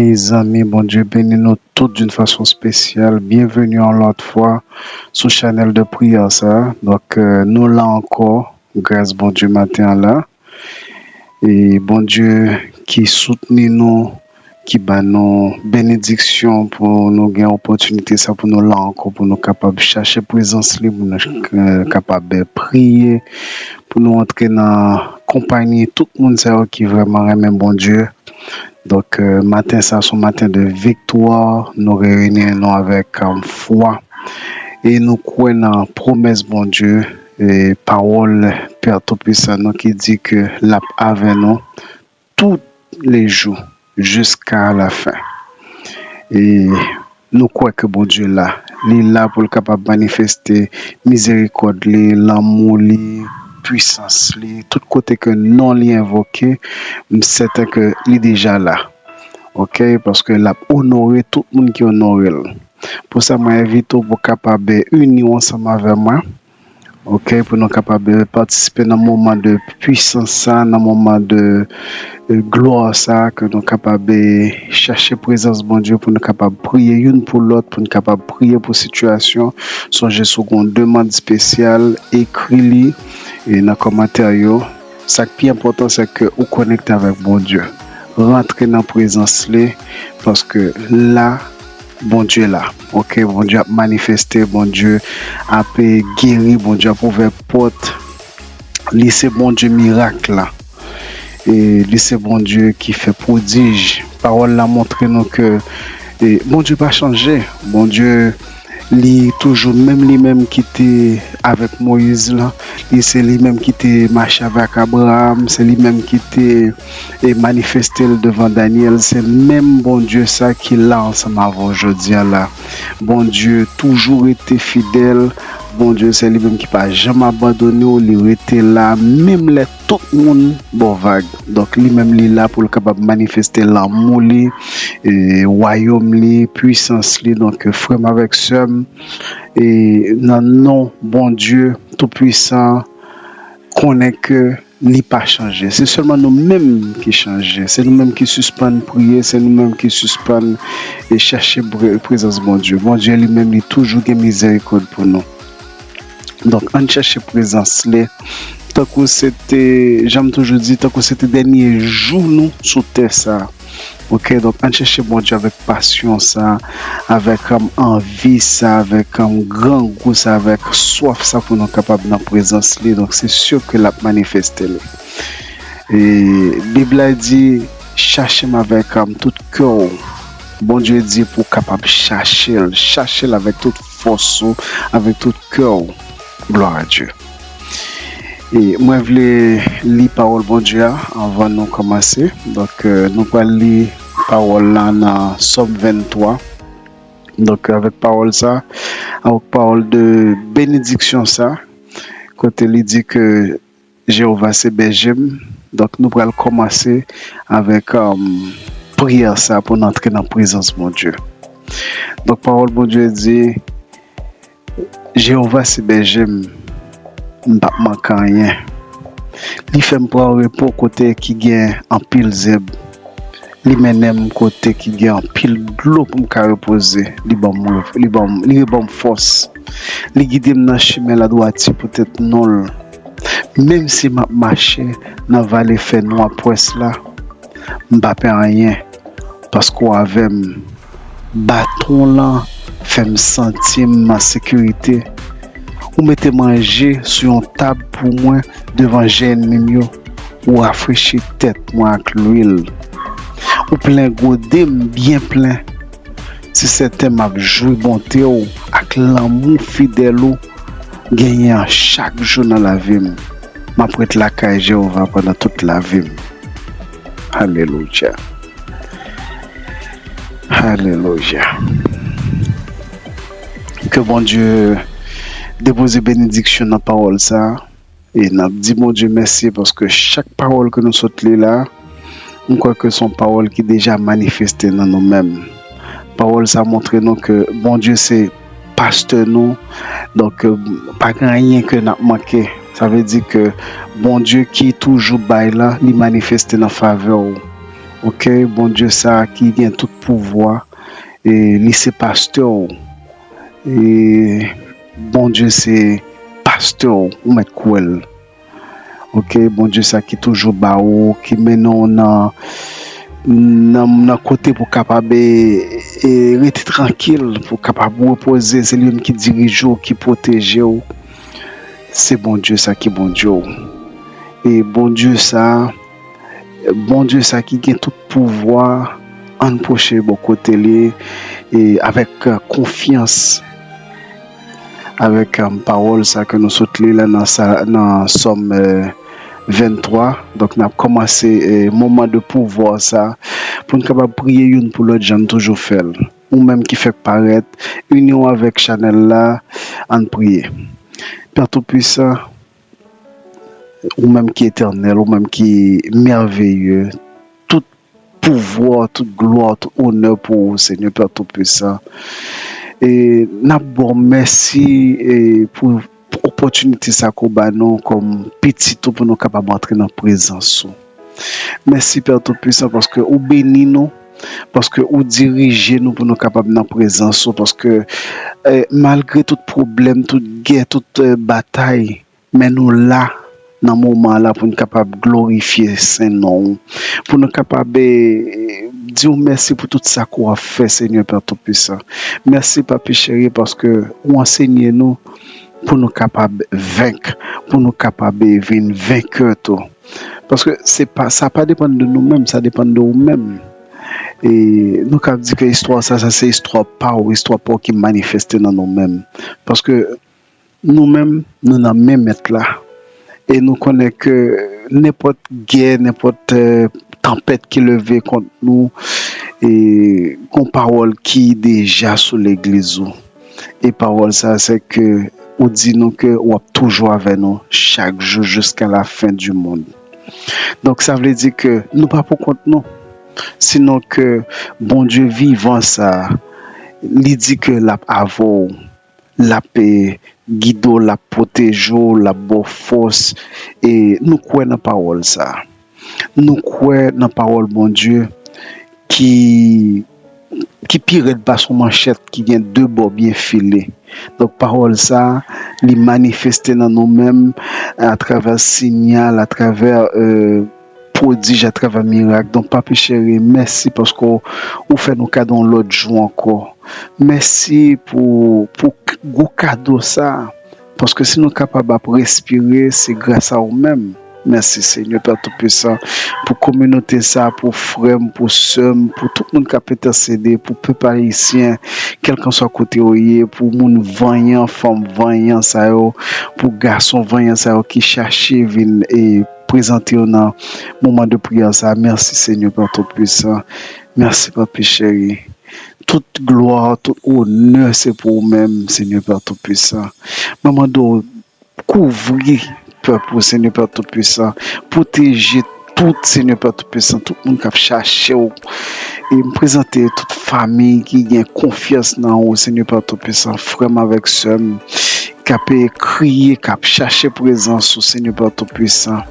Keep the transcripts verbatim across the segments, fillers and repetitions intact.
Mezanmi, Bondye beni nou tout d'une façon spéciale. Bienvenue yon lòt fwa sou chanèl de priyè sa. Donk, euh, nou la ankò, gras Bondye maten an la. E Bondye ki soutni nou, ki ba nou benediksyon pou nou gen opòtinite sa, pou nou la ankò, pou nou kapab chache prezans li, pou nou, euh, kapab priye, pou nou antre nan konpayi tout moun sa yo ki vrèman renmen Bondye. Donk, euh, maten sa, se yon maten de viktwa. Nou reyini nou avèk, euh, fwa. E nou kwè nan pwomès Bondye, e pawòl Pè Toupisan nou ki di ke l ap avè nou tout le jou, jiska la fen. E nou kwè ke Bondye la. Li la pou l kapab manifeste mizerikòd li, lanmou li, pwisans li, tout kote ke non li envoke, m sèten ke li deja la. Oke? Paske l ap onore tout moun ki onore l. Pou sa, mwen envite w pou w kapab ini w ansanm avè mwen. Oke, pou nou kapab, eh, patisipe nan moman de pwisans sa, nan moman de, eh, glwa sa, ke nou kapab, eh, chache prezans Bondye, pou nou kapab priye youn pou lòt, pou nou kapab priye pou sitiyasyon. Sonje, si w gen yon demann espesyal, ekri li, eh, nan kòmantè yo. Sa k pi enpòtan, se ke ou konekte avèk Bondye. Rantre nan prezans li, paske la, Bondye la. Oke, Bondye ap manifeste, Bondye ap, eh, geri, Bondye ap ouvè pòt. Li se Bondye mirak la. E li se Bondye ki fè pwodij. Pawòl la montre nou ke, eh, Bondye pa chanje. Bondye, li toujou menm, li menm ki te avèk Moyiz la. Li se li menm ki te mache avèk Abraram. Se li menm ki te e manifeste l devan Danyèl. Se menm Bondye sa ki la ansanm avè w jodi a la. Bondye toujou rete fidèl. Bondye se li menm ki pa janm abandone w, li rete la, menm lè tout moun ba w vag. Donk, li menm li la pou l kapab manifeste lanmou li, e wayòm li, pwisans li. Donk, frè m avèk sè m, e nan non Bondye Toupwisan, konnen ke li pa chanje. Se sèlman nou menm ki chanje. Se nou menm ki sispann priye, se nou menm ki sispann, e, chache bre-, prezans Bondye. Bondye li menm, li toujou gen mizerikòd pou nou. Donk, ann chache prezans li. Tankou se te, jan m toujou di, tankou se te dènye jou nou sou tè sa a. Oke, donk, ann chèche Bondye avèk pasyon sa, avèk, um, anvi sa, avèk, um, grangou sa, avèk swaf sa pou nou kapab nan prezans li. Donk, se si ke l ap manifeste li. E Bib la di, chache m avèk, um, tout kè w. Bondye di pou w kapab chache l, chache l avèk tout fòs ou, avèk tout kè w. Gloire à Dieu. E mwen vle li pawòl Bondye a anvan nou kòmanse. Donk, euh, nou pral li pawòl la nan Sòm venntwa. Donk, avèk pawòl sa, avèk pawòl de benediksyon sa, kote li di ke Jewova se bèje m. Donk, nou pral kòmanse avèk, um, priyè sa pou n antre nan prezans Bondye. Donk, pawòl Bondye di, Jewova se bèje m, m p ap manke anyen. Li fè m pran repo kote ki gen anpil zèb. Li mennen m kote ki gen anpil dlo pou m ka repoze. Li ban m, li ban m, li reban m fòs. Li gide m nan chimen ladwati poutèt non l. Menm si m ap mache nan vale fènwa pwès la, m pa pè anyen, paske w avè m. Baton w lan fè m santi m an sekirite. Ou mete manje sou yon tab pou mwen devan je ènmi m yo. Ou rafrechi tèt mwen ak lwil. Ou plen gode m byen plen. Se sèten m ap jwi bonte w ak lanmou fidèl ou genyen an chak jou nan lavi m. M ap ret lakay Jewova pandan tout lavi m. Alelouya. Alelouya. Ke Bondye depoze benediksyon nan pawòl sa a. E n ap di Bondye mèsi paske chak pawòl ke nou sot li la, m kwè ke se yon pawòl ki deja manifeste nan nou menm. Pawòl sa montre nou ke Bondye se pastè nou. Donk, euh, pa gen anyen ke n ap manke. Sa vle di ke Bondye ki toujou bay la, li manifeste nan favè w. Ok, Bondye sa ki gen tout pouvwa, e li se pastè w. E Bondye se pastè w, ou mèt kwè l. Ok, Bondye sa ki toujou ba ou, ki mennen w nan, nan, nan kote pou kapab e, e rete trankil, pou kapab repoze, se li menm ki dirije w, ki pwoteje w. Se Bondye sa ki Bondye w. E Bondye sa, Bondye sa ki gen tout pouvwa, ann pwoche bò kote li e avèk, e, konfyans. Avèk, e, pawòl sa ke nou sot li la nan sa, nan Sòm, e, venntwa. Donk, n ap kòmanse, e, moman de pouvwa sa pou n kapab priye youn pou lòt, jan n toujou fè l. Ou menm ki fèk parèt, ini w avèk chanèl la, ann priye. Pè Toupisan, ou menm ki etènèl, ou menm ki mèveye, tout pouvwa, tout glwa, tout onè pou ou, Senyè Pè Toupisan. E n ap ba w mèsi, e pou, pou opòtinite sa ke w ba nou kòm pitit ou pou nou kapab antre nan prezans ou. Mèsi, Pè Toupisan, paske ou beni nou, paske ou dirije nou pou nou kapab nan prezans ou, paske, e, malgre tout pwoblèm, tout gè, tout, e, batay, men nou la nan moman la pou n kapab glorifye sen non w, pou nou kapab, e, di w mèsi pou tout sa ke w ap fè, Senyè Pè Toupisan. Mèsi, Papi cheri, paske ou ansenye nou pou nou kapab venk, pou nou kapab, e, vin venkè tou. Paske se pa, sa pa depann de nou menm, sa depann de ou menm. E nou ka di ke istwa sa, sa se istwa pa w, istwa pa w ki manifeste nan nou menm. Paske nou menm, nou nan men Mèt la. E nou konnen ke nenpòt gè, nenpòt, e, tanpèt ki leve kont nou, e gon pawòl ki deja sou legliz ou. E pawòl sa, se ke ou di nou ke w ap toujou avè nou chak jou jiska la fen di mond. Donk, sa vle di ke nou pa pou kont nou, sinon ke Bondye vivan sa, li di ke l ap avè w, l ap, e, gide w, l ap pwoteje w, l ap ba w fòs. E nou kwè nan pawòl sa. Nou kwè nan pawòl Bondye ki, ki pi rèd pase yon manchèt ki gen de bò byen file. Donk, pawòl sa, li manifeste nan nou menm atravè sinyal, atravè, e, pwodij, atravè mirak. Donk, Papi cheri, mèsi paske w, ou fè nou kado yon lòt jou ankò. Mèsi pou, pou k-, gwo kado sa. Paske si nou kapab ap respire, se gras a ou menm. Mèsi, Senyè Pè Toupisan, pou kominote sa, pou frè m, pou sè m, pou tout moun k ap entèsede, pou pèp ayisyen, kèlkanswa kote yo ye, pou moun vanyan, fanm vanyan sa yo, pou gason vanyan sa yo ki chache vin e prezante yo nan moman de priyè sa. Mèsi, Senyè Pè Toupisan. Mèsi, Papi cheri. Tout glwa, tout onè se pou ou menm, Senyè Pè Toupisan. Mwen mande w kouvri pèp ou, Senyè Pè Toupisan. Pwoteje tout, Senyè Pè Toupisan, tout moun k ap chache w. E m prezante tout fanmi ki gen konfyans nan ou, Senyè Pè Toupisan, frè m avèk sè m, k ap kriye, k ap chache prezans ou, Senyè Pè Toupisan.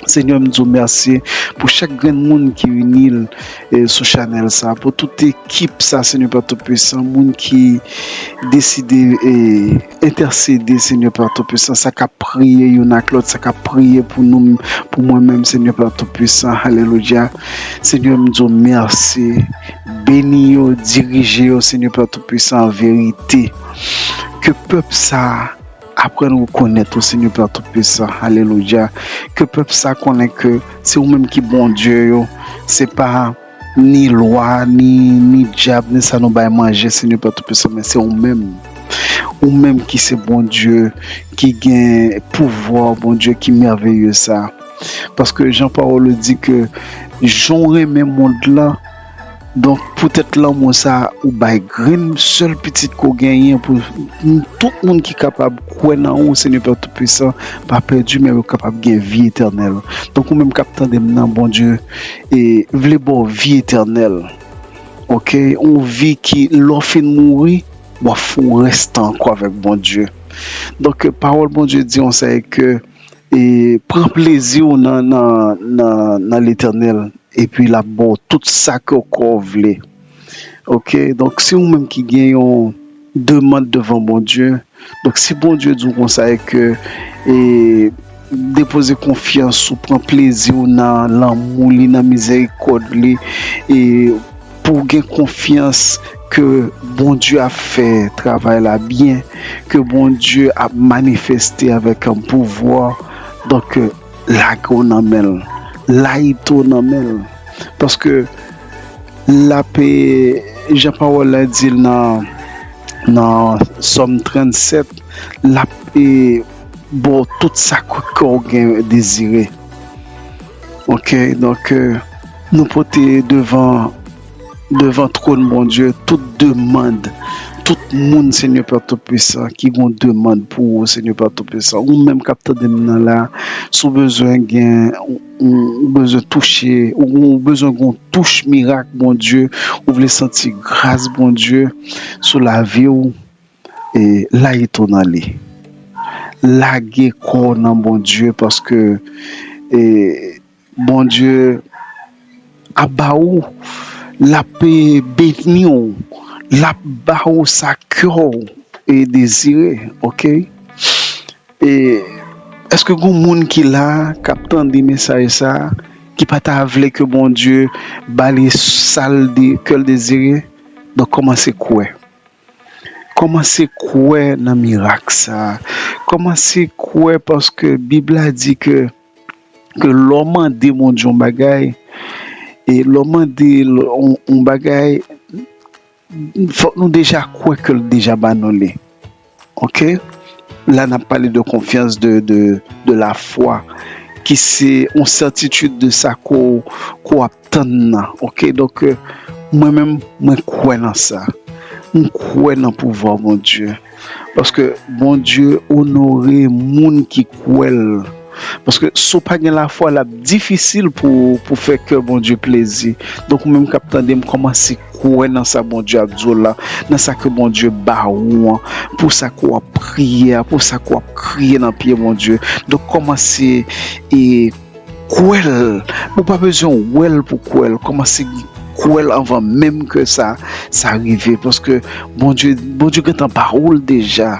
Senyè, m di w mèsi pou chak grenn moun ki ini l, e, sou chanèl sa, pou tout ekip sa, Senyè Pè Toupisan, moun ki deside, e, entèsede, Senyè Pè Toupisan, sa k ap priye youn ak lòt, sa k ap priye pou nou, pou mwen menm, Senyè Pè Toupisan, alelouya. Senyè, m di w mèsi, beni yo, dirije yo, Senyè Pè Toupisan, an verite. Ke pèp sa aprann rekonèt ou, Senyè Pè Toupisan. Alelouya. Ke pèp sa konnen ke se ou menm ki Bondye yo. Se pa ni lwa, ni, ni dyab, ni sa nou bay manje, Senyè Pè Toupisan, men se ou menm. Ou menm ki se Bondye, ki gen pouvwa, Bondye ki mèveye sa. Paske jan pawòl ou di ke jan w renmen mond lan, donk, poutèt lanmou sa, ou bay grenn sèl pitit ke w genyen pou tout moun ki kapab kwè nan ou, Senyè Pè Toupisan, pa pèdi, men yo kapab gen vi etènèl. Donk, ou menm k ap tande m nan, Bondye, e, vle ba w vi etènèl. Ok? Yon vi ki, lè w fin mouri, w ap fè yon rès tan ankò avèk Bondye. Donk, pawòl Bondye di yon sa e ke, e, pran plezi w nan, nan, nan, nan Letènèl. epi l ap ba w tout sa ke w kò w vle. Oke, donk si ou menm ki gen yon demann devan Bondye, donk si Bondye di w konsa e ke e depoze konfyans ou, pran plezi w nan lanmou li, nan mizerikòd li, e pou w gen konfyans ke Bondye ap fè travay la byen, ke Bondye ap manifeste avèk yon pouvwa, donk lage w nan men l, layite w nan men l. Paske l ap, jan pawòl la di l nan, nan Sòm trannsèt, l ap e, ba w tout sa ke kè w gen dezire. Oke, donk, e, nou pote devan, devan twòn Bondye tout demann, tout moun, Senyè Pè Toupisan, ki gon demann pou ou, Senyè Pè Toupisan. Ou menm k ap tande m nan la, si w bezwen gen, ou, ou bezwen touche, ou, ou bezwen gon touch mirak Bondye, ou vle santi gras Bondye sou lavi w, e, layite w nan li. Lage kò w nan Bondye, paske, e, Bondye ap ba ou, l ap, e, beni w, l ap ba ou sa kè w, e, dezire, oke? E èske gon moun ki la, k ap tande mesaj sa, ki pa ta vle ke Bondye ba li sa l de, kè l dezire? Donk, kòmanse kwè. Kòmanse kwè nan mirak sa. Kòmanse kwè paske Bib la di ke, ke lè w mande Bondye yon bagay, e lè w mande l yon, yon bagay, fòk nou deja kwè ke l deja ba nou li. Oke? La, n ap pale de konfyans, de, de, de lafwa, ki se yon sètitid de sa ke w, ke w ap tann nan. Oke? Donk, e, mwen menm, mwen kwè nan sa. M kwè nan pouvwa Bondye. Paske Bondye onore moun ki kwè l. Paske si w pa gen lafwa, l ap difisil pou, pou fè kè Bondye plezi. Donk, ou menm k ap tande m, kòmanse kwè nan sa Bondye ap di w la, nan sa ke Bondye ba ou an, pou sa ke w ap priye a, pou sa ke w ap kriye nan pye Bondye. Donk, kòmanse e kwè l. Ou pa bezwen wè l pou kwè l. Kòmanse kwè l anvan menm ke sa, sa rive. Paske Bondye, Bondye gentan ba ou l deja.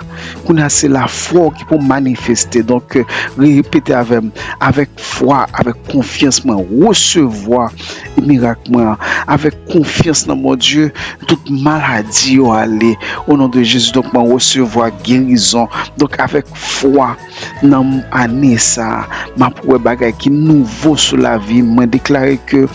Kounye a, se lafwa w ki pou manifeste. Donk, e, repete avè m, avèk fwa, avèk konfyans, mwen resevwa mirak mwen an. Avèk konfyans nan Bondye, tout maladi yo ale. O non de Jezi, donk, mwen resevwa gerizon. Donk, avèk fwa, nan ane sa a, m ap wè bagay ki nouvo sou lavi m. Mwen deklare ke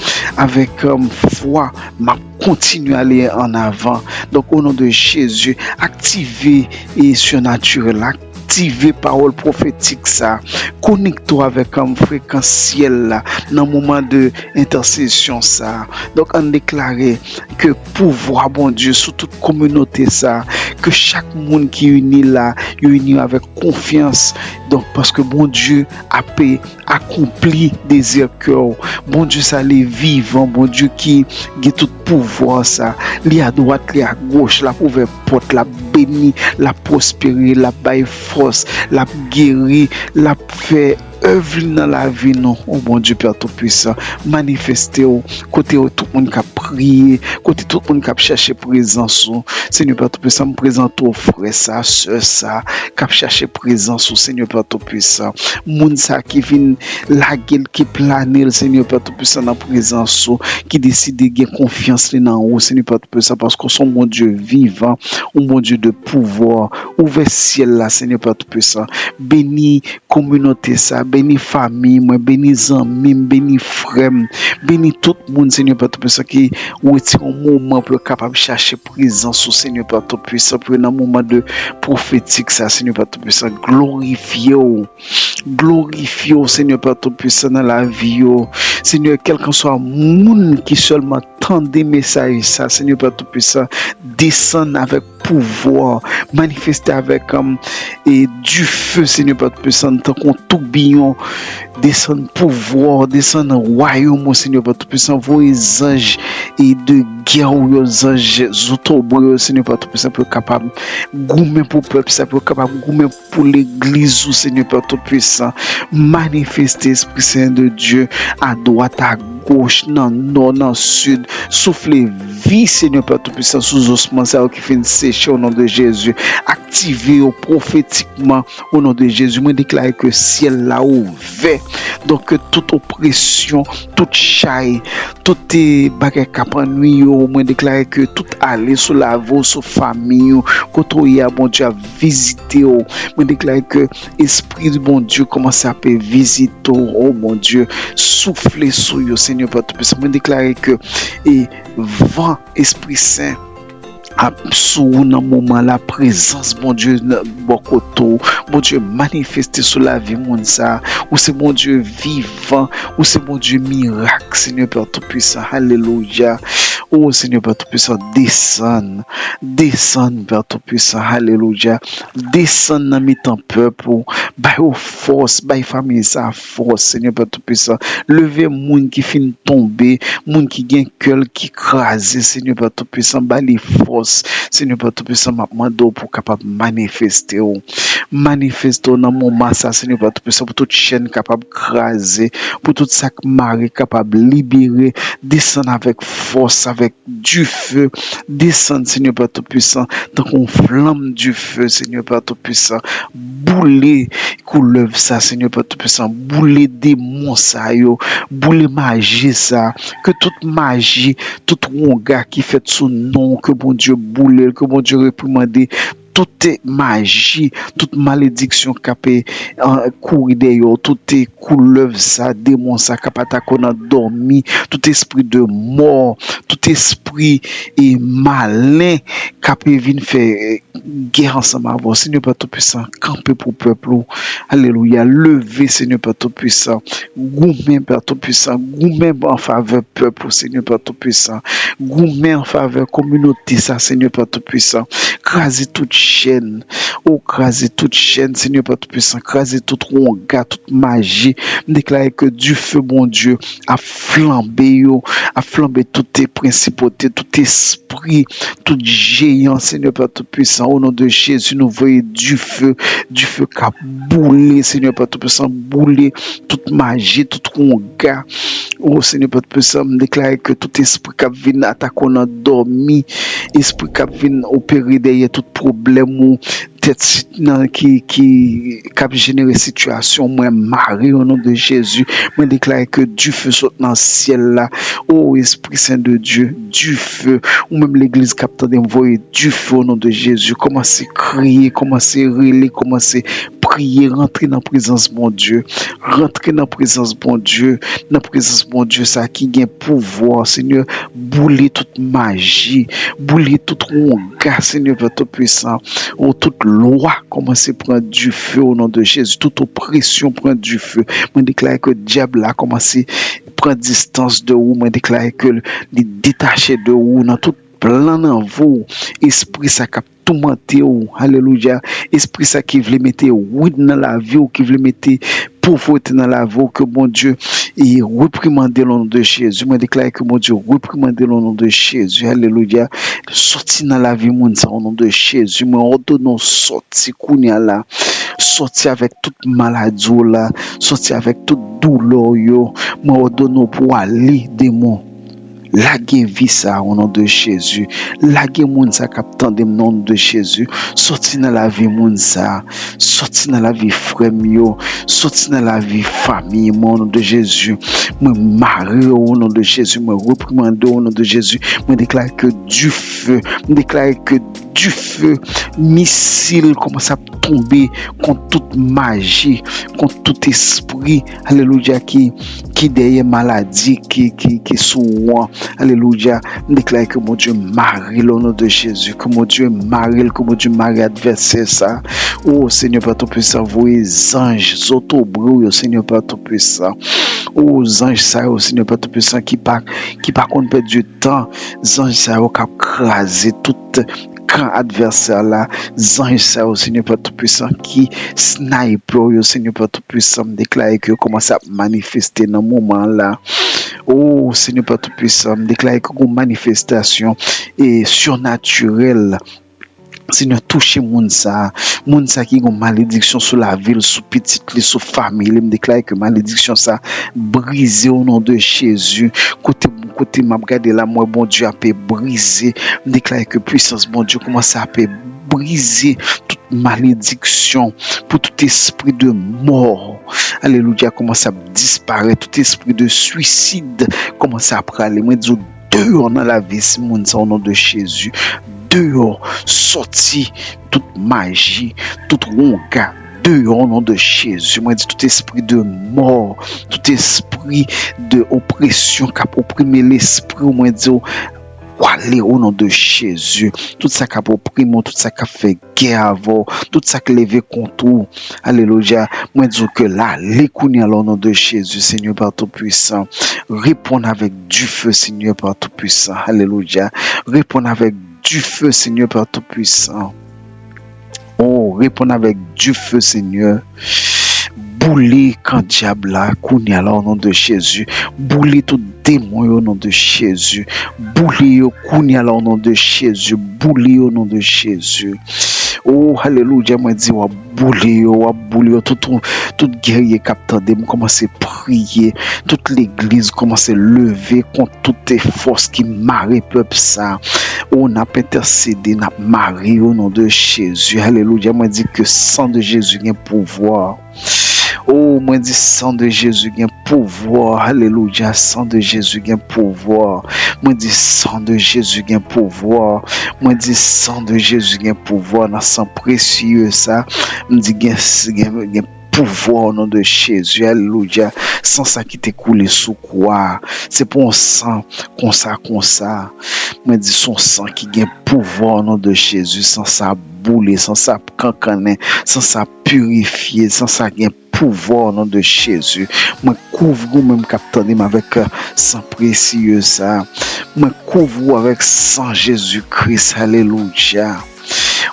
avèk, um, fwa, m ap kontinye ale an avan. Donk, o non de Jezi, aktive e sinatirèl, aktive pawòl pwofetik sa a. Konekte w avèk, um, frekans syèl la nan moman de entèsesyon sa a. Donk, ann deklare ke pouvwa Bondye sou tout kominote sa a, ke chak moun ki ini la, yo ini avèk konfyans. Donk, paske Bondye ap akonpli dezi kè w. Bondye sa, li vivan, Bondye ki gen tout pouvwa sa. Li adwat, li agoch, l ap ouvè pòt, l ap beni, l ap pwospere, l ap bay fòs, l ap geri, l ap fè èv li nan lavi nou. O Bondye Pè Toupisan, manifeste w kote yo tout moun k ap priye, kote tout moun k ap chèche prezans ou. Senyè Pè Toupisan, m prezante w frè sa, sè sa, k ap chèche prezans ou, Senyè Pè Toupisan. Moun sa ki vin lage l, ki plane l, Senyè Pè Toupisan, nan prezans ou, ki deside gen konfyans li nan ou, Senyè Pè Toupisan, paske w se yon Bondye vivan, yon Bondye de pouvwa. Ouvè syèl la, Senyè Pè Toupisan. Beni kominote sa, beni fanmi mwen, beni zanmi m, beni frè m, beni tout moun, Senyè Pè Toupisan, ki retire yon moman pou yo kapab chache prezans ou, Senyè Pè Toupisan, pou yo nan moman de pwofetik sa, Senyè Pè Toupisan, glorifye w, glorifye w, Senyè Pè Toupisan, nan lavi yo. Senyè, kèlkanswa moun ki sèlman tande mesaj sa, Senyè Pè Toupisan, desann avèk pouvwa, manifeste avèk, um, e dife, Senyè Pè Toupisan, tankou yon toubiyon, desann pouvwa, desann wayòm ou, Senyè Pè Toupisan, voye zanj e de gè ou yo, zanj zotobre yo, Senyè Pè Toupisan, pou yo kapab goumen pou pèp sa, pou yo kapab goumen pou legliz ou, Senyè Pè Toupisan. Manifeste, Espri Sen de Dye, adwat, woch, nan nò, nan sid. Soufle vi, Senyè Pè Toupisan, sou zosman sa yo ki fin seche, o non de Jezi. Aktive yo pwofetikman, o non de Jezi. Mwen deklare ke syèl la ouvè. Donk, ke tout opresyon, tout chay, tout, eh, bagay k ap annwi yo, mwen deklare ke tout ale sou lavi w, sou fanmi w, kote w ye a, Bondye ap vizite w. Mwen deklare ke Espri Bondye kòmanse ap vizite w, o Bondye, soufle sou yo, Senyè Pè Toupisan. Mwen deklare ke, e, van Espri Sen ap sou ou nan moman la, prezans Bondye nan bò kote w. Bondye manifeste sou lavi moun sa. Ou se Bondye vivan, ou se Bondye mirak, Senyè Pè Toupisan. Alelouya. O Senyè Pè Toupisan, desann, desann, Pè Toupisan. Alelouya. Desann nan mitan pèp ou. Ba yo fòs, bay fanmi sa fòs, Senyè Pè Toupisan. Leve moun ki fin tonbe, moun ki gen kè l ki kraze, Senyè Pè Toupisan, ba li fòs. Senyè Pè Toupisan, m ap mande w pou w kapab manifeste w. Manifeste w nan moman sa, Senyè Pè Toupisan, pou tout chèn kapab kraze, pou tout sa k mare kapab libere, desann avèk fòs, avèk dife, desann, Senyè Pè Toupisan, tankou yon flanm dife, Senyè Pè Toupisan, boule koulèv sa, Senyè Pè Toupisan, boule demon sa yo, boule maji sa, ke tout maji, tout wonga ki fèt sou non, ke Bondye boule l, ke Bondye reprimande tout maji, tout malediksyon k ap, eh, kouri dèyè w, tout, eh, koulèv sa, demon sa k ap atake w nan dòmi, tout espri de mò, tout espri, eh, malen k ap vin fè, eh, gè ansanm avè w. Senyè Pè Toupisan, kanpe pou pèp ou. Alelouya. Leve, Senyè Pè Toupisan. Goumen, Pè Toupisan. Goumen an favè pèp ou, Senyè Pè Toupisan. Goumen an favè kominote sa, Senyè Pè Toupisan. Kraze tout chèn. O, kraze tout chèn, Senyè Pè Toupisan. Kraze tout wonga, tout maji. M deklare ke dife Bondye ap flanbe yo, ap flanbe tout prensipote, tout espri, tout jeyan, Senyè Pè Toupisan, o non de Jezi, nou voye dife, dife k ap boule, Senyè Pè Toupisan, boule tout maji, tout wonga. O Senyè Pè Toupisan, m deklare ke tout espri k ap vin atake w nan dòmi, espri k ap vin opere dèyè tout pwoblèm ou, tèt sit nan ki, ki, k ap jenere sitiyasyon, mwen mare o non de Jezi. Mwen deklare ke dife sot nan syèl la. O Espri Sen de Dye, dife. Ou menm legliz k ap tande m, voye dife o non de Jezi. Kòmanse kriye, kòmanse rele, kòmanse priye, rantre nan prezans Bondye. Rantre nan prezans Bondye, nan prezans Bondye sa ki gen pouvwa, Senyè. Boule tout maji, boule tout wonga, Senyè Pè Toupisan. O, tout lwa kòmanse pran dife o non de Jezi, tout opresyon pran dife. Mwen deklare ke dyab la kòmanse pran distans de ou, mwen deklare ke li detache de ou nan tout plan nan vi w, espri sa k ap toumante w, alelouya, espri sa ki vle mete rid nan lavi w, ki vle mete povrete nan lavi w, ke Bondye, e, reprimande l o non de Jezi. Mwen deklare ke Bondye reprimande l o non de Jezi, alelouya. Sòti nan lavi moun sa o non de Jezi. Mwen òdone w sòti kounye a la. Sòti avèk tout maladi w la. Sòti avèk tout doulè w yo. Mwen òdone w pou w ale, demon. Lage vi sa o non de Jezi. Lage moun sa k ap tande m nan o non de Jezi. Sòti nan lavi moun sa. Sòti nan lavi frè m yo. Sòti nan lavi fanmi mwen o non de Jezi. Mwen mare yo o non de Jezi. Mwen reprimande yo o non de Jezi. Mwen deklare ke dife. Mwen deklare ke dife, misil kòmanse ap tonbe kont tout maji, kont tout espri, alelouya, ki, ki dèyè maladi ki, ki, ki sou ou an. Alelouya. M deklare ke Bondye mare l o non de Jezi, ke Bondye mare l, ke Bondye mare advèsè sa. O Senyè Pè Toupisan, voye zanj, zotobre w yo, Senyè Pè Toupisan. O zanj sa yo, Senyè Pè Toupisan, ki pa, ki pa konn pèdi tan, zanj sa yo k ap kraze tout kan advèsè la, zanj sa yo, Senyè Pè Toupisan, ki snipe w yo, Senyè Pè Toupisan, m deklare ke yo kòmanse ap manifeste nan moman la. O Senyè Pè Toupisan, m deklare ke gon manifestasyon e sinatirèl Senyè, touche moun sa a. Moun sa a ki gen malediksyon sou lavi l, sou pitit li, sou fanmi li. M deklare ke malediksyon sa a brize o non de Jezi. Kote, kote m ap gade la, m wè Bondye ape brize. M deklare ke pwisans Bondye kòmanse ape brize tout malediksyon, pou tout espri de mò. Alelouya, kòmanse ap disparèt. Tout espri de swisid kòmanse ap prale. Mwen di w, deyò nan lavi moun sa o non de Jezi. Deyò, sòti tout maji, tout wonga. Deyò o non de Jezi. Mwen di tout espri de mò, tout espri de opresyon k ap oprime lespri w, mwen di w, w ale o non de Jezi. Tout sa k ap oprime w, tout sa k ap fè gè avè w, tout sa k leve kont ou. Alelouya. Mwen di w ke l ale kounye a la o non de Jezi, Senyè Pè Toupwisan. Reponn avèk dife, Senyè Pè Toupwisan. Alelouya. Reponn avèk dife, Senyè Pè Toupwisan. O, reponn avèk dife, Senyè. Boule kan dyab la kounye a la o non de Jezi. Boule tout demon yo o non de Jezi. Boule yo kounye a la o non de Jezi. Boule yo o non de Jezi. O, alelouya, mwen di w ap boule yo, w ap boule yo. Tout, tout gèrye k ap tande m, kòmanse priye. Tout legliz kòmanse leve kont tout fòs ki mare pèp sa. O, n ap entèsede, n ap mare yo o non de Jezi. Alelouya, mwen di ke san de Jezi gen pouvwa. O, mwen di san de Jezi gen pouvwa. Alelouya, san de Jezi gen pouvwa. Mwen di san de Jezi gen pouvwa. Mwen di san de Jezi gen pouvwa nan san presye sa. M di gen, gen, gen pouvwa o non de Jezi. Alelouya. San sa ki te koule sou kwa a. Se pa yon san konsa, konsa. Mwen di se yon san ki gen pouvwa o non de Jezi. San sa ap boule, san sa ap kankannen, san sa ap pirifye, san sa gen pouvwa o non de Jezi. Mwen kouvri w menm k ap tande m avèk, euh, san presye sa. Mwen kouvri w avèk san Jezi Kris. Alelouya.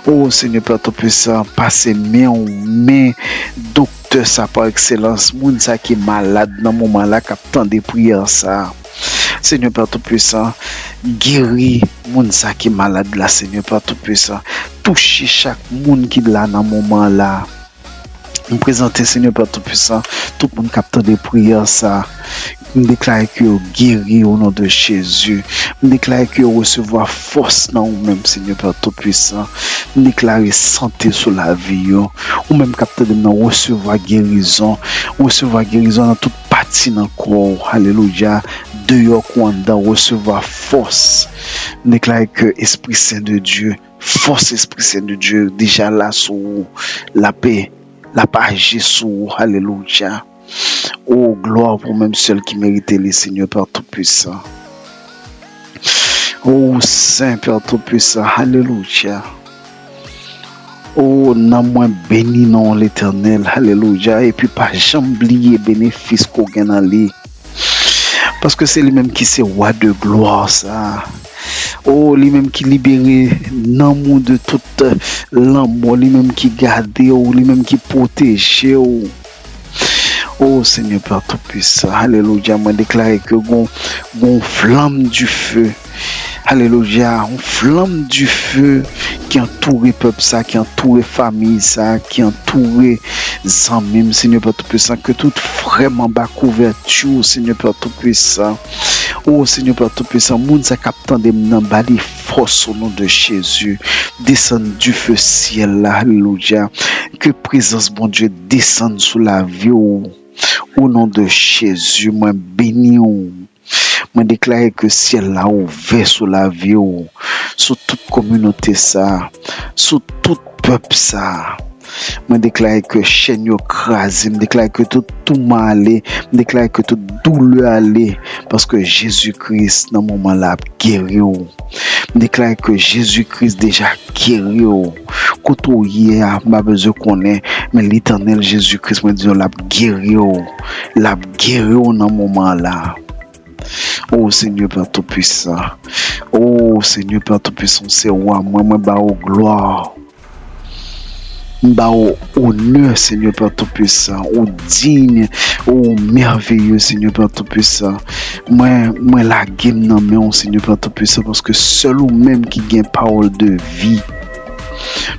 O Senyè Pè Toupwisan, pase men w, men doktè sa pa ekselans, moun sa ki malad nan moman la k ap tande priyè sa. Senyè Pè Toupwisan, geri moun sa ki malad la, Senyè Pè Toupwisan. Touche chak moun ki la nan moman la. M prezante, Senyè Pè Toupwisan, tout moun k ap tande priyè sa. M deklare ke yo geri o non de Jezi. M deklare ke yo resevwa fòs nan ou menm, Senyè Pè Toupwisan. M deklare sante sou lavi yo. Ou menm k ap tande m nan, resevwa gerizon. Resevwa gerizon nan tout pati nan kò w. Alelouya. Deyò kou anndan, resevwa fòs. M deklare ke Espri Sen de Dye, fòs Espri Sen de Dye deja la sou ou. L ap, l ap aji sou ou. Alelouya. O, glwa pou ou menm sèl ki merite li, Senyè Pè Toupwisan. O, Sen Pè Toupwisan. Alelouya. O, nanm mwen beni non w, Letènèl. Alelouya. Epi pa janm bliye benefis ke w gen nan li. Paske se li menm ki se wa de glwa sa. O, li menm ki libere nanm ou de tout, euh, lanmò, li menm ki gade w, li menm ki pwoteje w. O Senyè Pè Toupwisan, alelouya, mwen deklare ke gon, gon flanm dife, alelouya, yon flanm dife ki antoure pèp sa, ki antoure fanmi sa, ki antoure zanmi m, Senyè Pè Toupwisan, ke tout frè m anba kouvèti w, Senyè Pè Toupwisan. O Senyè Pè Toupwisan, moun sa k ap tande m nan, ba li fòs o non de Jezi. Desann dife syèl la, alelouya. Ke prezans Bondye desann sou lavi w. O non de Jezi, mwen beni w. Mwen deklare ke syèl la ouvè sou lavi w, sou tout kominote sa, sou tout pèp sa. Mwen deklare ke chèn yo kraze, m deklare ke tout touman ale, m deklare ke tout doulè ale, paske Jezi Kris nan moman la ap geri w. M deklare ke Jezi Kris deja geri w. Kote w ye a, m pa bezwen konnen, men Letènèl Jezi Kris, mwen di w, l ap geri w. L ap geri w nan moman la. O Senyè Pè Toupwisan. O Senyè Pè Toupwisan, w se wa mwen, mwen ba w glwa. M ba w onè, Senyè Pè Toupwisan. Ou diy, ou mèveye, Senyè Pè Toupwisan. Mwen, mwen lage m nan men w, Senyè Pè Toupwisan, paske sèl ou menm ki gen pawòl de vi.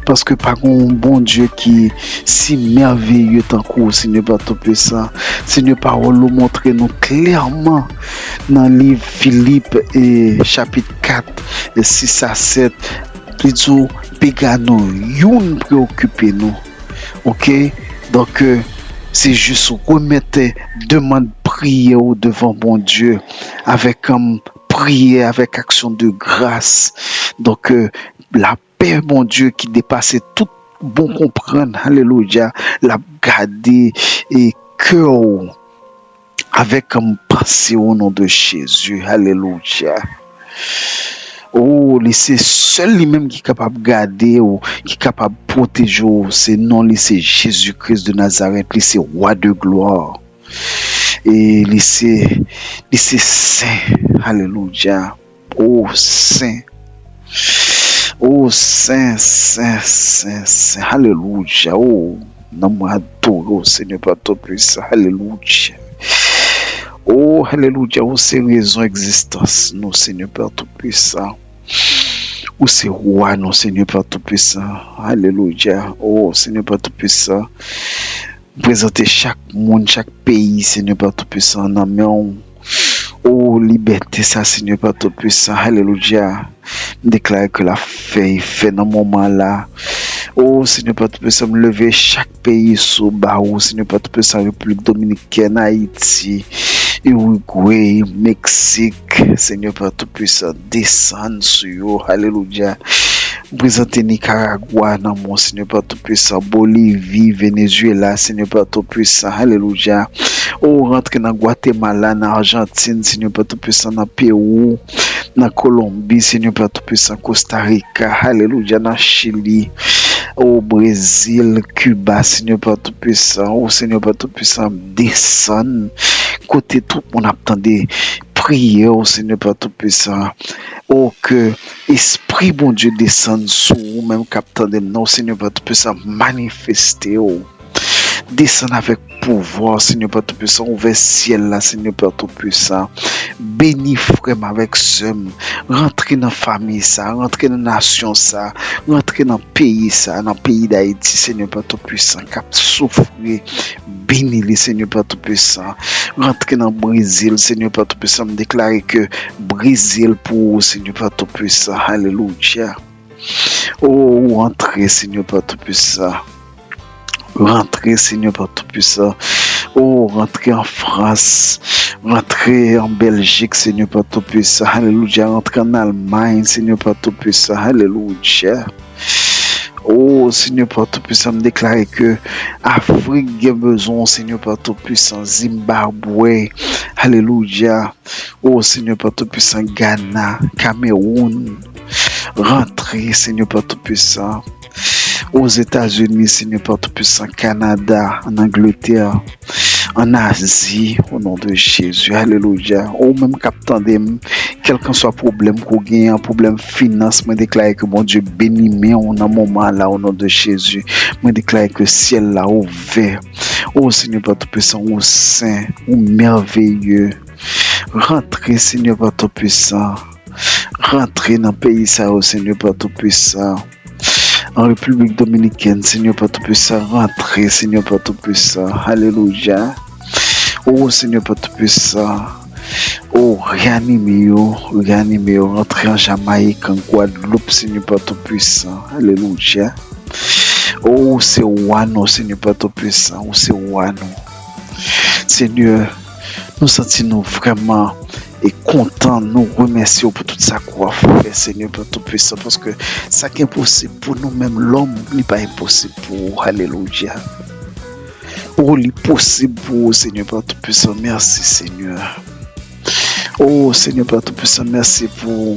Paske pa gen yon Bondye ki si mèveye tankou w, Senyè pa Toupisan. Senyè, pawòl ou montre nou klèman nan liv Filip, e, chapit kat, e, sis a sèt, li di w, piga nou youn preokipe nou. Oke? Donk, e, se jis remèt, e, demann priyè w devan Bondye avèk, um, priyè, avèk aksyon de gras. Donk, e, lapè Bondye ki depase tout bon konprann, alelouya, l ap gade, e, kè w avèk, um, panse w, o non de Jezi, alelouya. O, li se sèl li menm ki kapab gade w, ki kapab pwoteje w. Se non li se Jezi Kris de Nazarèt, li se Wa de glwa. E li se, li se sen, alelouya. O sen. O sen, sen, sen, sen, alelouya. O, nanm mwen adore w, Senyè pa Toupisan, alelouya. O, alelouya, ou se rezon egzistans nou, Senyè pa Toupisan. Ou se wa nou, Senyè pa Toupisan. Alelouya. O, Senyè pa Toupisan. M prezante chak moun, chak peyi, Senyè pa Toupisan, nan men w. O, libète sa, Senyè pa Toupisan. Alelouya. M deklare ke l ap fè efè nan moman la. O, Senyè pa Toupisan, m leve chak peyi sou ba ou, Senyè pa Toupisan, Repiblik Dominikèn, Ayiti, Irigwe, Meksik, Senyè pa Toupisan, desann sou yo. Alelouya. M prezante Nikaragwa nan men w, Senyè pa Toupisan, Bolivi, Venezuela, Senyè pa Toupisan, alelouya. O, rantre nan Gwatemala, nan Ajantin, Senyè pa Toupisan, nan Pewou, nan Kolonbi, Senyè pa Toupisan, Kosta Rika, alelouya, nan Chili, o, Brezil, Kiba, Senyè pa Toupisan, o, Senyè pa Toupisan, desann kote tout moun ap tande priyè w, Senyè pa Toupisan. O, ke Espri Bondye desann sou ou menm k ap tande m nan, o Senyè pa Toupisan, manifeste w. Desann avèk pouvwa, Senyè pa Toupisan, ouvè syèl la, Senyè pa Toupisan. Beni frè m avèk sè m. Rantre nan fanmi sa, rantre nan nasyon sa, rantre nan peyi sa, nan peyi Dayiti, Senyè pa Toupisan, k ap soufri. Beni li, Senyè pa Toupisan. Rantre nan Brezil, Senyè pa Toupisan. M deklare ke Brezil pou ou, Senyè pa Toupisan. Alelouya. O, ou antre, Senyè pa Toupisan. Rantre, Senyè pa Toupisan. O, rantre an Frans. Rantre an Bèljik, Senyè pa Toupisan. Alelouya. Rantre an Almay, Senyè pa Toupisan. Alelouya. O, Senyè pa Toupisan, m deklare ke Afrik gen bezwen w, Senyè pa Toupisan. Zimbabwe, alelouya. O, Senyè pa Toupisan, Gana, Kamewoun, rantre, Senyè pa Toupisan. Ozetazini, Senyè pa Toupisan, Kanada, an Angletè, an Azi, o non de Jezi, alelouya. Ou menm k ap tande m, kèlkanswa pwoblèm ke w genyen, pwoblèm finans, mwen deklare ke Bondye beni men w nan moman la, o non de Jezi. Mwen deklare ke syèl la ouvè. O Senyè pa Toupisan, ou sen, ou mèveye. Rantre, Senyè pa Toupisan. Rantre nan peyi sa yo, Senyè pa Toupisan. An Repiblik Dominikèn, Senyè pa Toupisan, rantre, Senyè pa Toupisan. Alelouya. O Senyè pa Toupisan. O, reyanime yo, reyanime yo. Rantre an Jamayik, an Gwadloup, Senyè pa Toupisan. Alelouya. O, ou se wa nou, Senyè pa Toupisan. Ou se wa nou. Senyè, nou santi nou vrèman e kontan, nou remèsye w pou tout sa ke w ap fè, Senyè pa Toupisan, paske sa ki enposib pou nou menm lòm, li pa enposib pou ou. Alelouya. O, li posib pou ou, Senyè pa Toupisan. Mèsi, Senyè. O, Senyè pa Toupisan, mèsi pou,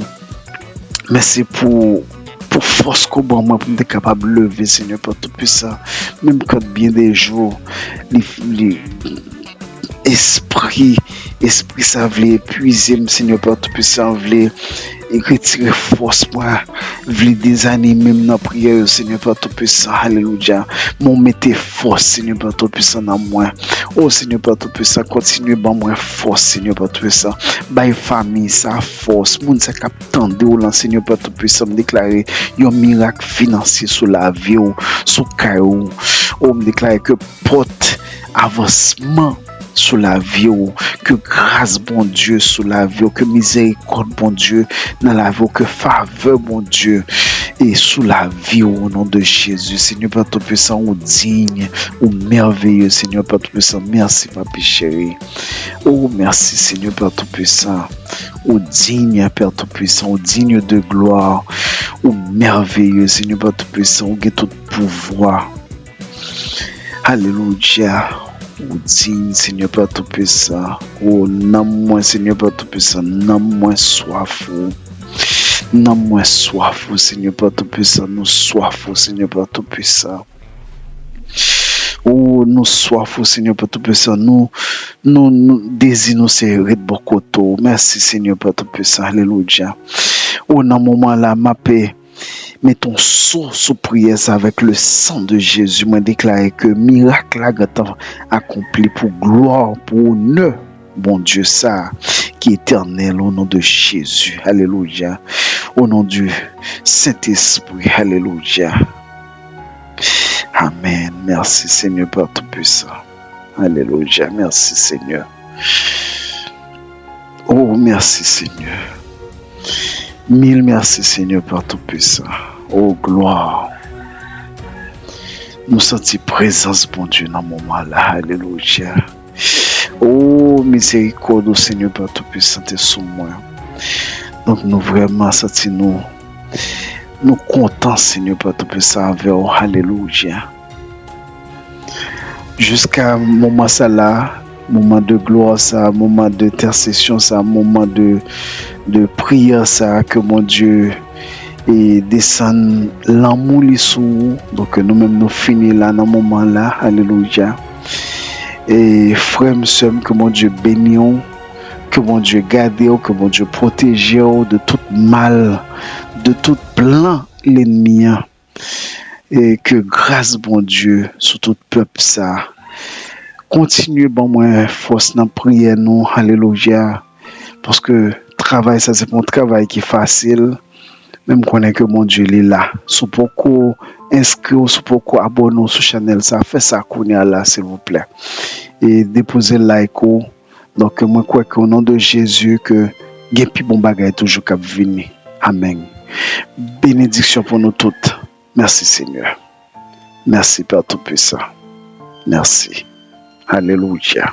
mèsi pou, pou fòs ke w ban mwen pou m te kapab leve, Senyè pa Toupisan. Menm kan byen de jou, li, li, espri Espri sa vle epuize m, Senyè Pè Toupisan, vle retire fòs mwen, vle dezanime m nan priyè yo, Senyè Pè Toupisan. Alelouya. Men w mete fòs, Senyè Pè Toupisan, nan mwen. O Senyè Pè Toupisan, kontinye ban mwen fòs, Senyè Pè Toupisan. Bay fanmi sa fòs, moun sa k ap tande w lan, Senyè Pè Toupisan, m deklare yon mirak finansye sou lavi w, sou kay ou. O, m deklare ke pòt avansman sou lavi w, ke gras Bondye sou lavi w, ke mizerikòd Bondye nan lavi w, ke favè Bondye e sou lavi w, o non de Jezi. Senyè Pè Toupisan, ou diy, ou mèveye, Senyè Pè Toupisan. Mèsi, Papi cheri. O, mèsi, Senyè Pè Toupisan. Ou digne, Père Tout-Puissant, ou digne de gloire, ou merveilleux, Senyè Père Tout-Puissant, ou gen tout pouvwa. Alelouya. Ou digne, Senyè Père Tout-Puissant. O nanm mwen, Senyè Père Tout-Puissant, nanm mwen swaf ou. Nanm mwen swaf ou, Senyè Père Tout-Puissant, nou swaf ou, Senyè Père Tout-Puissant. O, nou swaf ou, Senyè Pè Tout-Puissant. Nou, nou, nou, dezi nou se ret bò kote w. Mèsi, Senyè Pè Tout-Puissant. Alelouya. O, nan moman la, m ape met yon so sou priyè sa avèk le sang de Jésus. Mwen deklare ke mirak la gentan akonpli pou glwa, pou onè Bondye sa ki etènèl, o non de Jezi. Alelouya. O non de Sentespri. Alelouya. Amèn. Mèsi, Senyè Pè Toupisan. Alelouya. Mèsi, Senyè. O, mèsi, Senyè. Mil mèsi, Senyè Pè Toupisan. O, glwa. Nou santi prezans Bondye nan moman la. Alelouya. O, mizerikòd ou, Senyè Pè Toupisan, te sou mwen. Donk, nou vrèman santi nou, nou kontan, Senyè Pè Toupisan, avè w. Alelouya. Jiska moman sa la, moman de glwa sa, moman de entèsesyon sa, moman de, de priyè sa, ke Bondye e desann lanmou li sou ou. Donk, nou menm, nou fini la nan moman la. Alelouya. E frè m, sè m, ke Bondye beni w, ke Bondye gade w, ke Bondye pwoteje w de tout mal, de tout plan lènmi an. E ke gras Bondye sou tout pèp sa. Kontinye ban mwen fòs nan priyè nou. Alelouya. Paske travay sa, se pa yon travay ki fasil. Men m konnen ke Bondye, li la. Si w poko enskri w, si w poko abòne w sou chanèl sa, fè sa kounye a la, silvouplè. E depoze like ou. Donk, mwen kwè ke o non de Jezi, ke gen pi bon bagay toujou k ap vini. Amèn. Benediksyon pou nou tout. Mèsi, Senyè. Mèsi, Pè Toupisan. Mèsi. Alelouya.